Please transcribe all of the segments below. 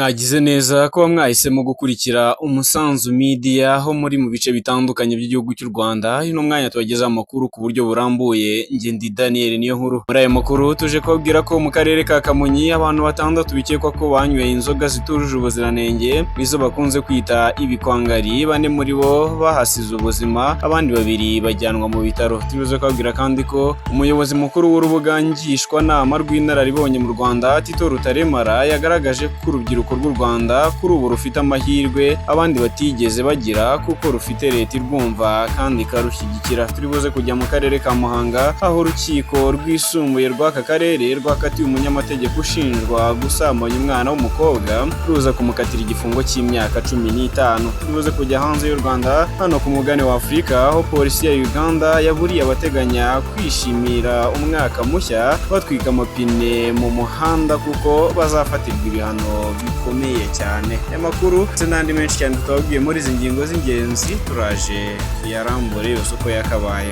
Mwagize neza kuba mwahisemo gukurikira Umusanzu Media, aho muri mu bice bitandukanye by'igihugu cy'u Rwanda. Uno mwanya tubagezaho amakuru ku buryo burambuye. Njye ndi Daniel Niyonkuru. Muri aya makuru tuje kubabwira ko mu karere ka Kamonyi abantu batandatu bikekwa ko banyweye inzoga zitujuje ubuziranenge, izo bakunze kwita ibikwangari. Bane muri bo bahasize ubuzima, abandi babiri bajyanwa mu bitaro. Tubuze kubabwira kandi ko umuyobozi mukuru w'urubuga ngishwanama rw'inararibonye mu Rwanda, Tito Rutaremara, yagaragaje ko urubyiruko rw'u Rwanda kuri ubu rufite amahirwe abandi batigeze bagira, kuko rufite leta irwumva kandi ikarushyigikira. Turi buze kujya mu karere ka Muhanga, aho urukiko rwisumbuye rw'aka karere rwakatiye umunyamategeko ushinjwa gusambanya umwana w'umukobwa, ruza kumukatira igifungo cy'imyaka 15. Turi buze kujya hanze y'u Rwanda, hano ku mugabane wa Afurika, aho polisi ya Uganda yaburiye abateganya kwishimira umwaka mushya batwika amapine mu muhanda, kuko bazafatirwa ibihano bikomeye cyane. Aya makuru ndetse n'andi menshi cyane tutababwiye muri izi ngingo z'ingenzi, turaje tuyarambure yose uko yakabaye.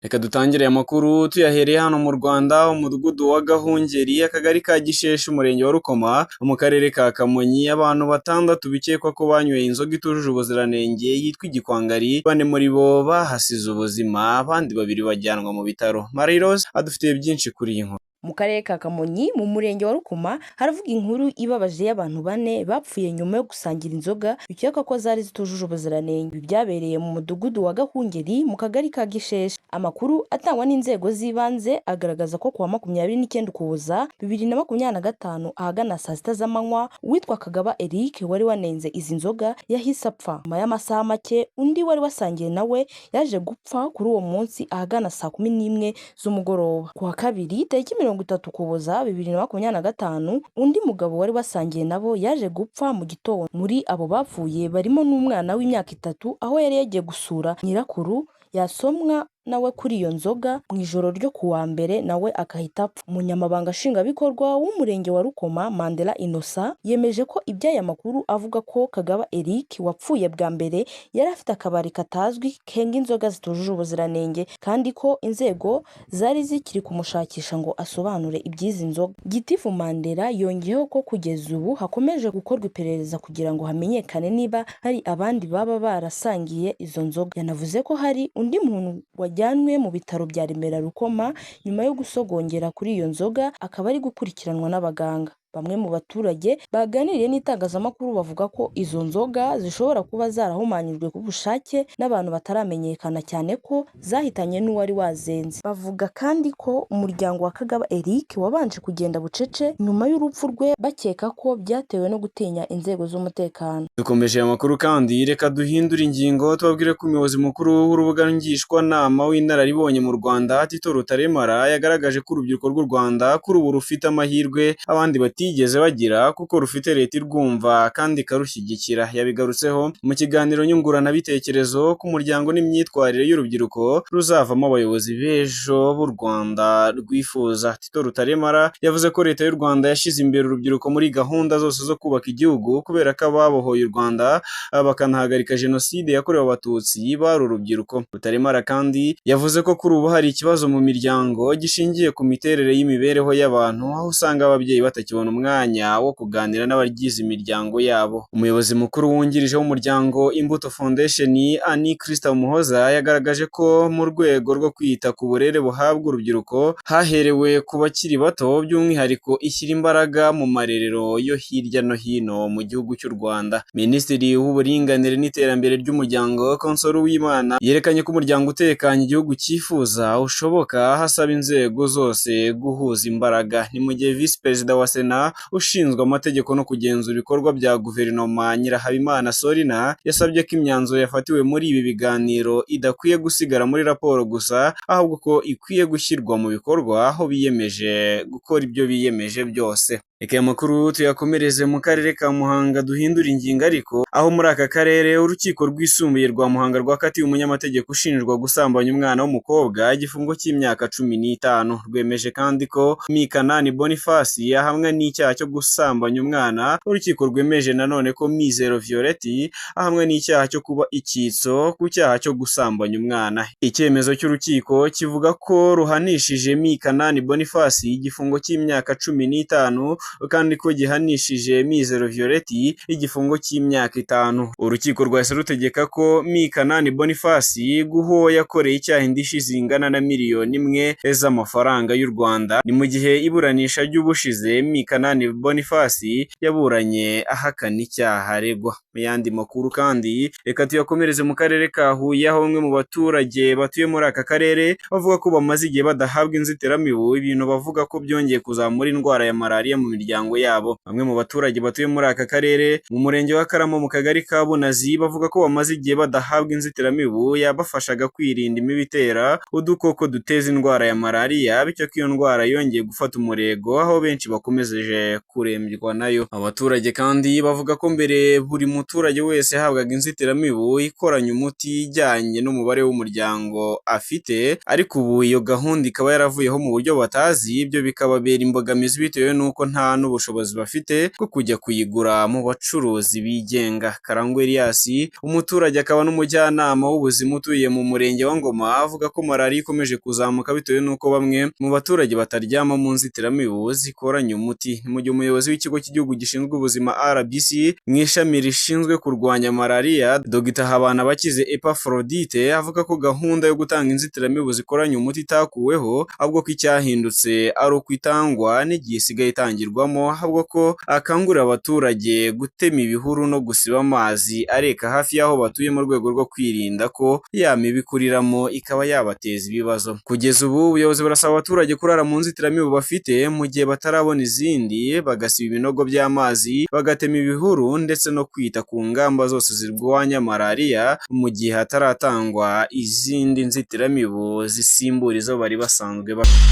Reka dutangire aya makuru tuyahereye hano mu Rwanda, umudugudu wa Gahungeri, akagari ka Gisheshe, umurenge wa Rukoma, mu karere ka Kamonyi, abantu batandatu bikekwa ko banyweye inzoga itujuje ubuziranenge yitwa igikwangari. Bane muri bo bahasize ubuzima, abandi babiri bajyanwa mu bitaro. Marie Rose adufitiye byinshi kuri iyi nkuru. Mu karere ka Kamonyi mu murenge wa Rukoma haravuga inkuru ibabaje y'abantu bane bapfuye nyuma yo gusangira inzoga bikekwa ko zari zitujuje ubuziranenge. Ibi byabereye mu mudugudu wa Gahungeri mu kagari ka Gisheshe. Amakuru atangwa n'inzego z'ibanze agaragaza ko kuwa 29 Ukuboza 2025 ahagana saa sita z'amanywa, uwitwa Kagaba Eric wari wanenze izi nzoga yahise apfa. Nyuma y'amasaha make undi wari wasangiye nawe yaje gupfa kuri uwo munsi ahagana saa 11 z'umugoroba. Kuwa kabiri tariki 30 Ukuboza 2025 undi mugabo wari wasangiye nabo yaje gupfa mu gitondo. Muri abo bapfuye barimo n'umwana w'imyaka 3, aho yari yagiye gusura nyirakuru yasomwa nawe kuri iyo nzoga mu ijoro ryo kuwa mbere, nawe akahita apfa. Umunyamabanga nshingwabikorwa w'umurenge wa Rukoma, Mandela Innocent, yemeje ko iby'aya makuru avuga ko Kagaba Eric wapfuye bwa mbere yari afite akabari katazwi kenga inzoga zitujuje ubuziranenge, kandi ko inzego zari zikiri kumushakisha ngo asobanure iby'izi nzoga. Gitifu Mandela yongeyeho ko kugeza ubu hakomeje gukorwa iperereza kugira ngo hamenyekane niba hari abandi baba barasangiye izo nzoga. Yanavuze ko hari undi muntu wajyanwe mu bitaro bya Remera Rukoma nyuma yo gusogongera kuri iyo nzoga, akaba ari gukurikiranwa n'abaganga. Bamwe mu baturage baganiriye n'itangazamakuru bavuga ko izo nzoga zishobora kuba zarahumanyijwe ku bushake n'abantu bataramenyekana, cyane ko zahitanye n'uwari wazenze. Bavuga kandi ko umuryango wa Kagaba Eric wabanje kugenda bucece nyuma y'urupfu rwe, bakeka ko byatewe no gutinya inzego z'umutekano. Dukomeje aya makuru kandi reka duhindure ingingo, tubabwire ko umuyobozi mukuru w'urubuga ngishwanama w'inararibonye mu Rwanda, Tito Rutaremara, yagaragaje ko urubyiruko rw'u Rwanda kuri ubu rufite amahirwe abandi batigeze bagira, kuko rufite leta irwumva kandi ikarushyigikira. Yabigarutseho mu kiganiro nyunguranabitekerezo ku muryango n'imyitwarire y'urubyiruko ruzavamo abayobozi b'ejo b'u Rwanda rwifuza. Tito Rutaremara yavuze ko leta y'u Rwanda yashyize imbere urubyiruko muri gahunda zose zo kubaka igihugu, kubera ko ababohoye u Rwanda bakanahagarika jenoside yakorewe abatutsi bari urubyiruko. Rutaremara kandi yavuze ko kuri ubu hari ikibazo mu miryango gishingiye ku miterere y'imibereho y'abantu, aho usanga ababyeyi batakibona umwanya wo kuganira n'abagize imiryango yabo. Umuyobozi mukuru wungirije w'umuryango Imbuto Foundation, Annie Christa Umuhoza, yagaragaje ko mu rwego rwo kwita ku burere buhabwa urubyiruko haherewe ku bakiri bato, by'umwihariko ishyira imbaraga mu marerero yo hirya no hino mu gihugu cy'u Rwanda. Minisitiri w'Uburinganire n'Iterambere ry'Umuryango, Console Uwimana, yerekanye ko umuryango utekanye igihugu cyifuza ushoboka, hasaba inzego zose guhuza imbaraga. Ni mu gihe Visi Perezida wa Sena ushinzwe amategeko no kugenzura ibikorwa bya guverinoma, Nyirahabimana Solina, yasabye ko imyanzuro yafatiwe muri ibi biganiro idakwiye gusigara muri raporo gusa, ahubwo ko ikwiye gushyirwa mu bikorwa, aho biyemeje gukora ibyo biyemeje byose. Reka aya makuru tuyakomereze mu karere ka Muhanga, duhindura ingingo ariko, aho muri aka karere urukiko rwisumbuye rwa Muhanga rwakatiye umunyamategeko ushinjwa gusambanya umwana w'umukobwa igifungo cy'imyaka 15. Rwemeje kandi ko Mikanani Boniface yahamwe n'icyaha cyo gusambanya umwana. Urukiko rwemeje nanone ko Mizero Violette ahamwe n'icyaha cyo kuba icyitso ku cyaha cyo gusambanya umwana. Icyemezo cy'urukiko kivuga ko ruhanishije Mikanani Boniface igifungo cy'imyaka 15, kandi ko gihanishije Mizero Violette igifungo cy'imyaka 5. Urukiko rwahise rutegeka ko Mikanani Boniface guho yakoreye icyaha indishyi zingana na 1 miliyoni z'amafaranga y'u Rwanda. Ni mu gihe iburanisha ry'ubushize Mikanani Boniface yaburanye ahakana icyaha aregwa. Mu yandi makuru kandi, reka tuyakomereze mu karere ka Huye, aho bamwe mu baturage batuye muri aka karere bavuga ko bamaze igihe badahabwa inzitiramibu, ibintu bavuga ko byongeye kuzamura indwara ya malariya mu miryango yabo. Bamwe mu baturage batuye muri aka karere mu murenge wa Karama mu kagari ka Bunazi bavuga ko bamaze igihe badahabwa inzitiramibu yabafashaga kwirinda imibu itera udukoko duteza indwara ya malariya, bityo ko iyo ndwara yongeye gufata umurego, aho benshi bakomeje kurembywa nayo. Abaturage kandi bavuga ko mbere buri muturage wese yahabwaga inzitiramibu ikoranye umuti ijyanye n'umubare w'umuryango afite, ariko ubu iyo gahunda ikaba yaravuyeho mu buryo batazi, ibyo bikababera imbogamizi bitewe n'uko nta n'ubushobozi bafite bwo kujya kuyigura mu bacuruzi bigenga. Karangwa Elias, umuturage akaba n'umujyanama w'ubuzima utuye mu murenge wa Ngoma, avuga ko malariya ikomeje kuzamuka bitewe n'uko bamwe mu baturage bataryama mu nzitiramibu zikoranye umuti. Mu gihe umuyobozi w'ikigo cy'igihugu gishinzwe ubuzima RBC mu ishami rishinzwe kurwanya malariya, Dr Habanabakize Epaphrodite, avuga ko gahunda yo gutanga inzitiramibu zikoranye umuti itakuweho, ahubwo ko icyahindutse ari uko itangwa n'igihe isigaye itangirwamo, ahubwo ko akangurira abaturage gutema ibihuru no gusiba amazi areka hafi y'aho batuye mu rwego rwo kwirinda ko ya mibu ikuriramo ikaba yabateza ibibazo. Kugeza ubu ubuyobozi burasaba abaturage kurara mu nzitiramibu bafite mu gihe batarabona izindi, bagasiba ibinogo by'amazi, bagatema ibihuru ndetse no kwita ku ngamba zose zirwanya malariya mu gihe hataratangwa izindi nzitiramibu zisimbura izo bari basanzwe bafite.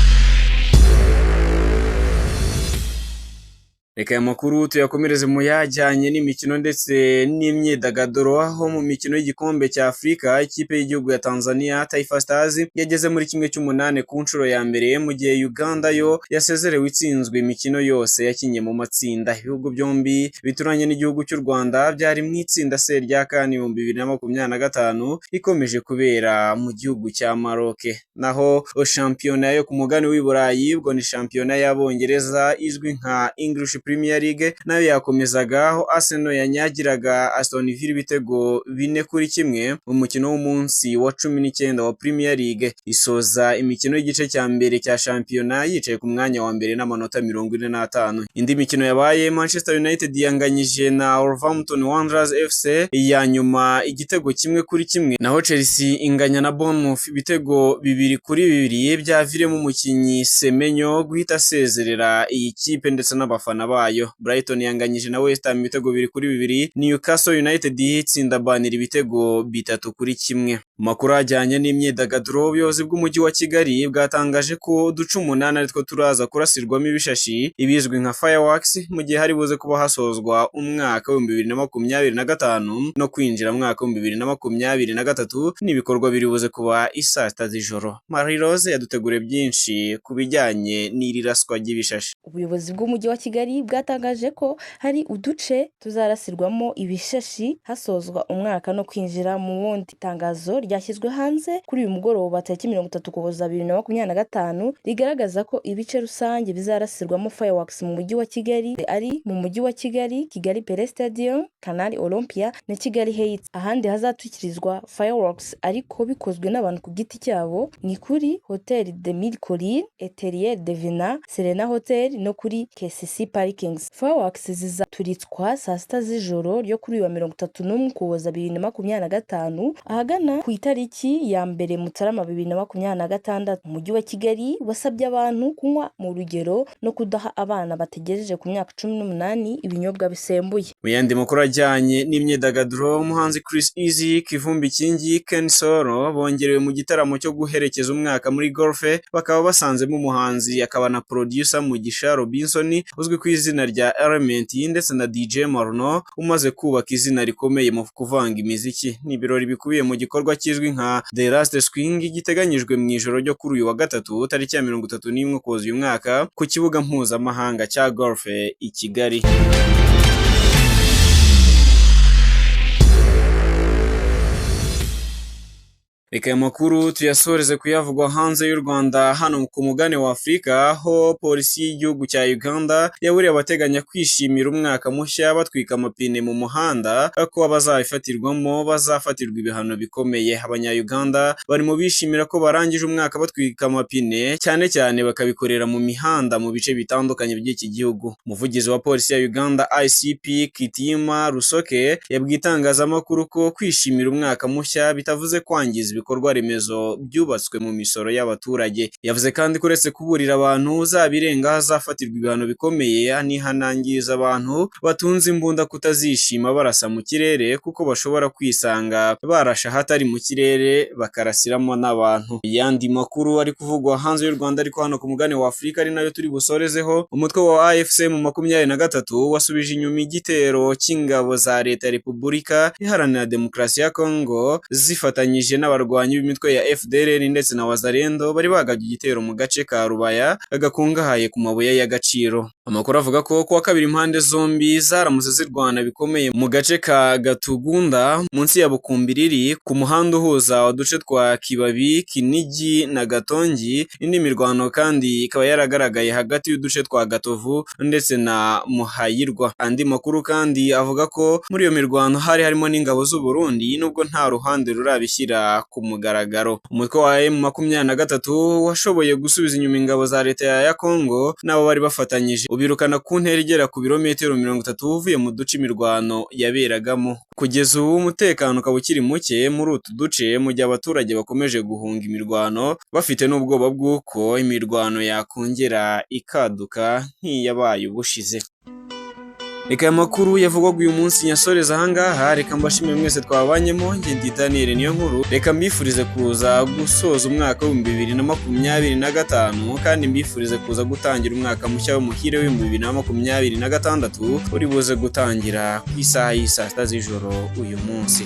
Reka aya makuru tuyakomereze mu yajyanye n'imikino ndetse n'imyidagaduro, aho mu mikino y'igikombe cya Afurika ikipe y'igihugu ya Tanzania Taifa Stars yageze muri 1/8 ku nshuro ya mbere, mu gihe Uganda yo yasezerewe itsinzwe imikino yose yakinnye mu matsinda. Ibihugu byombi bituranye n'igihugu cy'u Rwanda byari mu itsinda C rya CAN 2025 ikomeje kubera mu gihugu cya Maroc. Naho shampiyona yo ku mugabane w'i Burayi, ubwo ni shampiyona y'Abongereza izwi nka English Premier League, nayo yakomezaga, aho Arsenal yanyagiraga Aston Villa ibitego 4-1 mu mukino w'umunsi wa 19 wa Premier League, isoza imikino y'igice cya mbere cya shampiyona yicaye ku mwanya wa mbere n'amanota 45. Indi mikino yabaye, Manchester United yanganyije na Wolverhampton Wanderers FC iya nyuma igitego 1-1, naho Chelsea inganya na Bournemouth ibitego 2-2 byaviremo umukinnyi Semenyo guhita asezerera iyi kipe ndetse n'abafana bayo. Brighton yanganyije na West Ham ibitego 2-2, Newcastle United itsinda Burnley ibitego 3-1. Mu makuru ajyanye n'imyidagaduro, ubuyobozi bw'umujyi wa Kigali bwatangaje ko uduce 8 aritwo turaza kurasirwamo ibishashi, ibizwi nka fireworks, mu gihe hari buze kuba hasozwa umwaka w'2025 no kwinjira mu mwaka w'2023, n'ibikorwa biri buze kuba isaa sita z'ijoro. Marie Rose yaduteguriye byinshi ku bijyanye n'iri raswa ry'ibishashi. Ubuyobozi bw'umujyi wa Kigali bwatangaje ko hari uduce tuzarasirwamo ibishashi hasozwa umwaka no kwinjira mu wundi. Itangazo ryashyizwe hanze kuri uyu mugoroba tariki 30 Ukuboza 2025 rigaragaza ko ibice rusange bizarasirwamo fireworks mu mujyi wa Kigali ari mu mujyi wa Kigali, Kigali Pele Stadium, Canal Olympia na Kigali Heights. Ahandi hazatwikirizwa fireworks ariko bikozwe n'abantu ku giti cyabo ni kuri Hotel de Mille Collines, Eteriel de Vina, Serena Hotel no kuri KCC Parkings. Fireworks zizaturitswa saa sita z'ijoro ryo kuri uyu wa 31 Ukuboza 2025 ahagana ku itariki ya 1 Mutarama 2026. Umujyi wa Kigali wasabye abantu kunywa mu rugero no kudaha abana bategereje ku myaka 18 ibinyobwa bisembuye. Mu yandi makuru ajyanye n'imyidagaduro, umuhanzi Chris Easy, Kivumbi Kingi, Ken Solo bongerewe mu gitaramo cyo guherekeza umwaka muri golf, bakaba basanzemo umuhanzi akaba na producer Mugisha Robinson uzwi ku izina izina rya Element ndetse na DJ Marnaud umaze kubaka izina rikomeye mu kuvanga imiziki. Ni ibirori bikubiye mu gikorwa kizwi nka The Last Swing giteganyijwe mu ijoro ryo kuri uyu wa gatatu tariki ya 31 Ukuboza uyu mwaka ku kibuga mpuzamahanga cya Golf i Kigali. Reka aya makuru tuyasoreze kuyavugwa hanze y'u Rwanda hano ku mugabane wa Afurika, aho polisi y'igihugu cya Uganda yaburiye abateganya kwishimira umwaka mushya batwika amapine mu muhanda ko abazabifatirwamo bazafatirwa ibihano bikomeye. Abanya-Uganda bari mu bishimira ko barangije umwaka batwika amapine, cyane cyane bakabikorera mu mihanda mu bice bitandukanye by'iki gihugu. Umuvugizi wa polisi ya Uganda ICP Kitima Rusoke yabwiye itangazamakuru ko kwishimira umwaka mushya bitavuze kwangiza ibikorwa remezo byubatswe mu misoro y'abaturage. Yavuze kandi ko uretse kuburira abantu uzabirengaho azafatirwa ibihano bikomeye, anihanangiriza abantu batunze imbunda kutazishima barasa mu kirere kuko bashobora kwisanga barashe ahatari mu kirere bakarasiramo n'abantu. Yandi makuru ari kuvugwa hanze y'u Rwanda ariko hano ku mugabane wa Afurika ari nayo turi busorezeho, umutwe wa AFC mu 23 wasubije inyuma igitero cy'ingabo za Leta ya Repubulika Iharanira Demokarasi ya Kongo zifatanyije n'abarwanyi b'imitwe ya FDLR ndetse na Wazalendo bari bagabye igitero mu gace ka Rubaya gakungahaye ku mabuye y'agaciro. Amakuru avuga ko kuwa kabiri impande zombi zaramutse zirwana bikomeye mu gace ka Gatugunda munsi ya Bukumbiriri ku muhanda uhuza uduce twa Kibabi, Kinigi na Gatongi. Indi mirwano kandi ikaba yaragaragaye hagati y'uduce twa Gatovu ndetse na Muhayirwa. Andi makuru kandi avuga ko muri iyo mirwano hari harimo n'ingabo z'u Burundi nubwo nta ruhande rurabishyira ku mugaragaro. Umutwe wa M23 washoboye gusubiza inyuma ingabo za leta ya Kongo n'abo bari bafatanyije, ubirukana ku ntera igera ku birometero 30 uvuye mu duce imirwano yaberagamo. Kugeza ubu umutekano ukaba ukiri muke muri utu duce mu gihe abaturage bakomeje guhunga imirwano bafite n'ubwoba bw'uko imirwano yakongera ikaduka nk'iyabaye ubushize. Reka aya makuru yavugwaga uyu munsi nyasoreza ahangaha, reka mbashimire mwese twabanyemo, njye ndi Daniel Niyonkuru, reka mbifurize kuza gusoza umwaka w'2025 kandi mbifurize kuza gutangira umwaka mushya w'umuhire w'2026 uri buze gutangira ku isaha y'i saa sita z'ijoro uyu munsi.